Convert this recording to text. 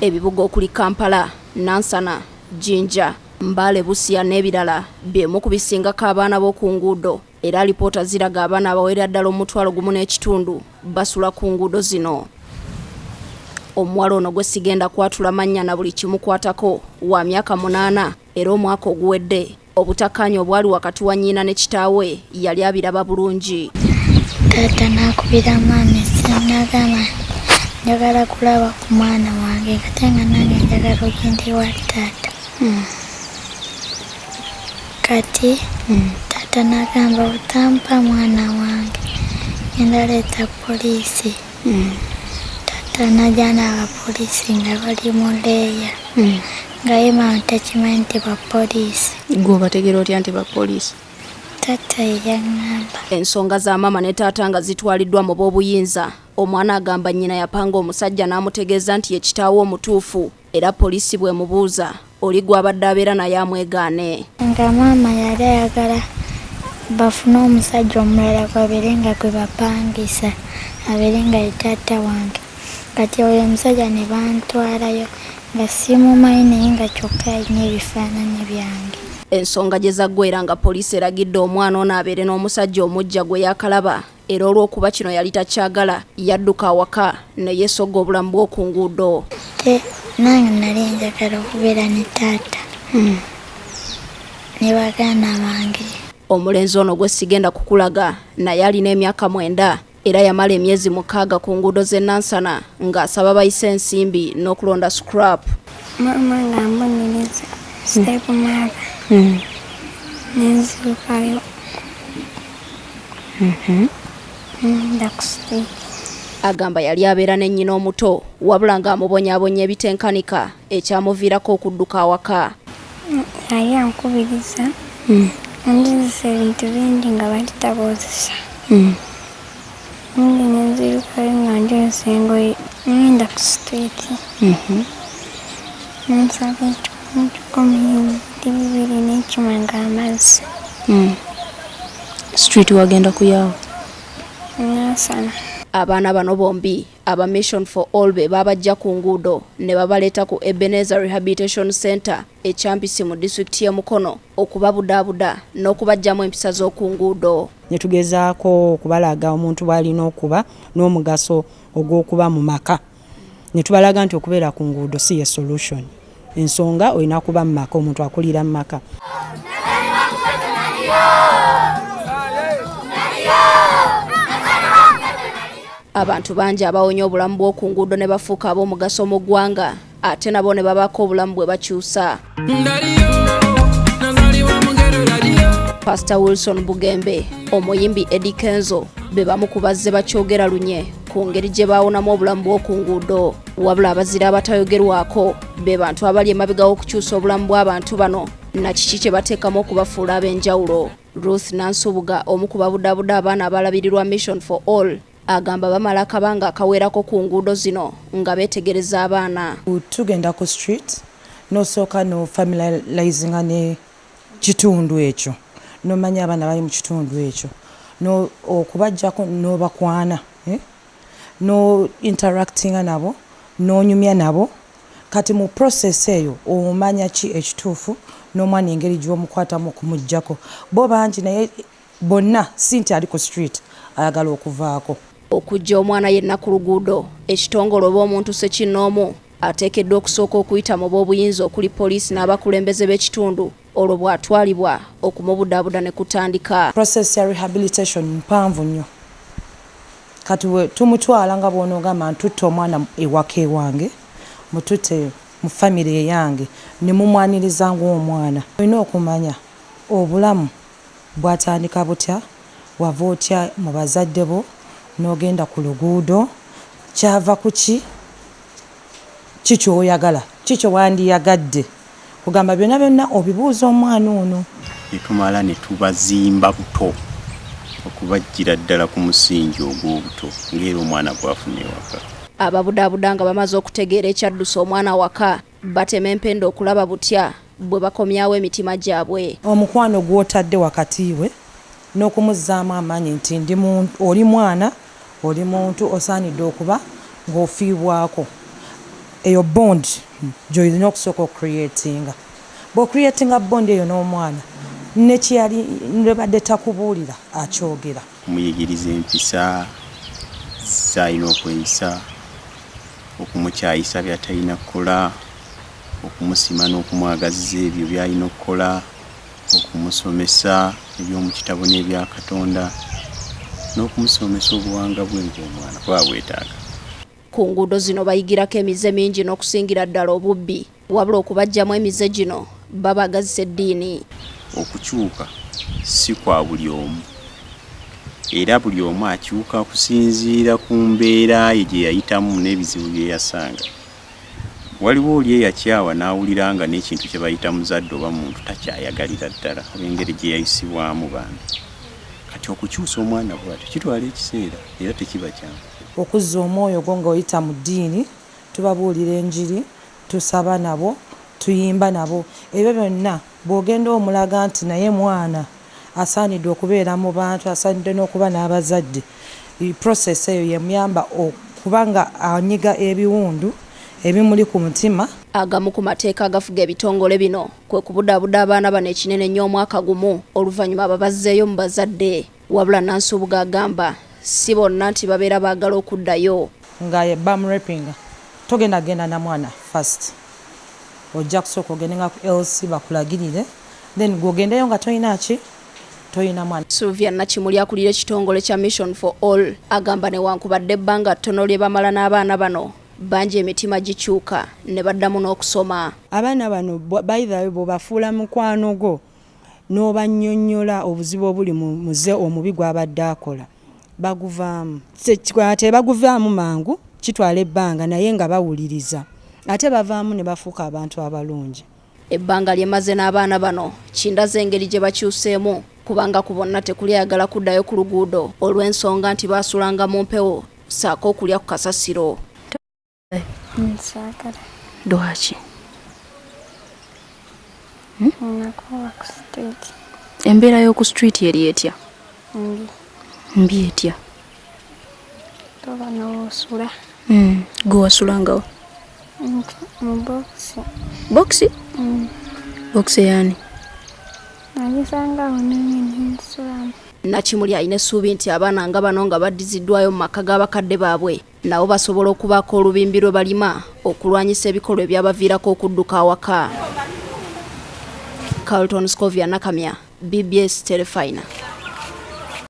Ebibuga okuli Kampala, Nansana, Jinja, Mbale, Busia n'ebirala byemu ku bisingako abaana b'oku nguudo era alipoota ziraga abaana abawerera ddala 1.5 basula ku nguudo zino. Omuwala ono gwe sigenda kwatula mannya na buli kimukwatako wa myaka 8 era omwaka oguwedde obutakkaanya obwali wakati wa nnyina ne kitaawe yali abiraba bulungi. Taata n'akubira maama essimu n'agamba njagala kulaba ku mwana wange ate nga nange njagala ogenda ewa taata. Kati taata n'agamba otampa mwana wange ngenda leeta poliisi. Taata n'ajja n'abapoliisi nga bali mu leeya nga ye maama takimanyi nti bapoliisi. Gwe obategeera otya nti bapoliisi? Taata ye yaŋŋamba. Ensonga za maama ne taata nga zitwaliddwa mu b'obuyinza, omwana agamba nnyina yapanga omusajja n'amutegeeza nti ye kitaawe omutuufu era poliisi bw'emubuuza oli gw'abadde abeera naye amwegaane. Nga maama yali ayagala bafune omusajja omulala gwabeere nga gwe bapangisa abeere nga ye taata wange. Kati oyo omusajja ne bantwalayo nga simumanyi naye nga kyokka alina ebifaananyi byange. Ensonga gye zaggweera nga poliisi eragidde omwana ono abeere n'omusajja omuggya gwe yaakalaba era olw'okuba kino yali takyagala yadduka awaka ne yeesogga obulamu bw'oku nguudo. Nange nali njagala okubeera ne taata ne baganda bange. Omulenzi ono gwe sigenda kukulaga naye alina emyaka 9 era yamala emyezi 6 ku nguudo z'e Nansana ng'asaba bayise ensimbi n'okulonda scrap. Maama ng'ambonyereza step mother nenzirukayo nda ku street. Agamba yali abeera ne nnyina omuto wabula ng'amubonyaabonya ebitenkanika ekyamuviirako okudduka awaka. Yali ankubiriza anjigiriza ebintu bingi nga balitabuuzisa. Nange nenzirukayo nga njoza engoye nengenda ku street nensaba 1,200 n'ekyuma ng'amazzi. Street wagenda kuyaawo? Nansana. Abaana bano bombi aba Mission for All be babajja ku nguudo ne babaleeta ku Ebenezer Rehabilitation Center e Kyampisi mu disitulikiti y'e Mukono okubabudaabuda n'okubaggyamu empisa z'oku nguudo. Ne tugezaako okubalaga omuntu bw'alina okuba n'omugaso ogw'okuba mu maka. Ne tubalaga nti okubeera ku nguudo si ye solution. Ensonga olina kuba mu maka, omuntu akulira mu maka. Abantu bangi abawonye obulamu bw'oku nguudo ne bafuuka ab'omugaso mu ggwanga ate nabo ne babaako obulamu bwe bakyusa. Pastor Wilson Bugembe, omuyimbi Eddy Kenzo be bamu ku bazze bakyogera lunye ku ngeri gye baawonamu obulamu bw'oku nguudo. Wabula abazira abatayogerwako be bantu abali emabega w'okukyusa obulamu bw'abantu bano na kiki kye bateekamu okubafuula ab'enjawulo. Ruth Nansubuga omu ku babudaabuda abaana abalabirirwa Mission for All agamba bamala akabanga akawerako ku nguudo zino nga beetegereza abaana. Tugenda ku street n'osooka no familiarizinga ne kitundu ekyo n'omanya abaana bali mu kitundu ekyo okubaggyako n'obakwana no interactinga nabo n'onyumya nabo. Kati mu process eyo omanya ki ekituufu n'omwana engeri gy'omukwatamu okumuggyako. Bo bangi naye bonna si nti ali ku street ayagala okuvaako. Okuggya omwana yenna ku luguudo, ekitongole oba omuntu ssekinnoomu ateekeddwa okusooka okuyita mu b'obuyinza okuli poliisi n'abakulembeze b'ekitundu olwo bw'atwalibwa okumubudaabuda ne kutandika. Process ya rehabilitation mpanvu nnyo. Kati we tumutwala nga bw'onoogamba ntutte omwana ewaka ewange, mututte mu famire eyange ne mumwaniriza ng'omwana. Olina okumanya obulamu bwatandika butya, wava otya mu bazadde bo n'ogenda ku luguudo, kyava ku ki, ki ky'oyagala, ki kye wandiyagadde. Kugamba byonna byonna obibuuza omwana ono. Ne tumala ne tubazimba buto okubaggyira ddala ku musingi ogw'obuto ng'era omwana gw'afuna ewaka. Ababudaabuda nga bamaze okutegeera ekyaddusa omwana awaka batema empenda okulaba butya bwe bakomyawo emitima gyabwe. Omukwano gw'otadde wakati we n'okumuzzaamu amaanyi nti ndi oli mwana, oli muntu osaanidde okuba ng'ofiibwako. Eyo bond gyolina okusooka ocreatinga. Bw'ocreatinga bond eyo n'omwana, nekyeyali lwebadde takubuulira akyogera. Okumuyigiriza empisa zalina okweyisa, okumukyayisa byatalina kukola, okumusima n'okumwagaziza ebyo byalina okukola, okumusomesa eby'omu kitabo n'ebya Katonda, n'okumusomesa obuwanga bwe ng'omwana kuba bwetaaga. Ku nguudo zino bayigirako emize mingi n'okusingira ddala obubbi, wabula okubaggyamu emize gino babagazisa eddiini. Okukyuka si kwa buli omu, era buli omu akyuka kusinziira ku mbeera ye gye yayitamu n'ebizibu bye yasanga. Waliwo oli eyakyawa n'awulira nga n'ekintu kye bayita muzadde oba muntu takyayagalira ddala olw'engeri gye yayisibwamu bambi. Kati okukyusa omwana bw'atyo kitwala ekiseera era tekiba kyangu. Okuzza omwoyo gwo ng'oyita mu ddiini, tubabuulira enjiri, tusaba nabo, tuyimba nabo. Ebyo byonna bw'ogenda omulaga nti naye mwana asaanidde okubeera mu bantu, asaanidde n'okuba n'abazadde. Process eyo yemuyamba okuba nga anyiga ebiwundu ebimuli ku mutima. Agamu ku mateeka agafuga ebitongole bino kwe kubudaabuda abaana bano ekinene nnyo omwaka gumu, oluvannyuma babazzeeyo mu bazadde. Wabula Nansubuga agamba si bonna nti babeera baagala okuddayo. Nga bamurapinga, togenda genda na mwana first, ojja kusooka ogende nga ku LC bakulagirire, then gwogendeyo nga tolina ki, tolina mwana. Sylvia Nakimuli akulira ekitongole kya Mission for All agamba newankubadde ebbanga ttono lye bamala n'abaana bano, bangi emitima gikyuka ne baddamu n'okusoma. Abaana bano, by the way, bw'obafuula mukwano gwo n'obannyonnyola obuzibu obuli mu muze omubi gw'abadde akola, baguvaamu. Tebaguvaamu mangu, kitwala ebbanga, naye nga bawuliriza ate bavaamu ne bafuuka abantu abalungi. Ebbanga lye maze n'abaana bano kindaze engeri gye bakyuseemu, kubanga ku bonna tekuli ayagala kuddayo ku luguudo olw'ensonga nti baasulanga mu mpewo ssaako okulya ku kasasiro. Nsaagala. Lwaki? Nakoowa ku street. Embeera y'oku street eri etya? Mbi. Mbi etya? Toba n'owoosula. Gwe wasulangawo? Mu bokisi. Bokisi? Bokisi eyani? Nagisanga awo nange nensulamu. Nakimuli alina essuubi nti abaana nga bano nga baddiziddwayo mu maka g'abakadde baabwe, nabo basobola okubaako olubimbi lwe balima okulwanyisa ebikolwa ebyabaviirako okudduka awaka. Carlton Scovia Nakamya, BBS Terefayina.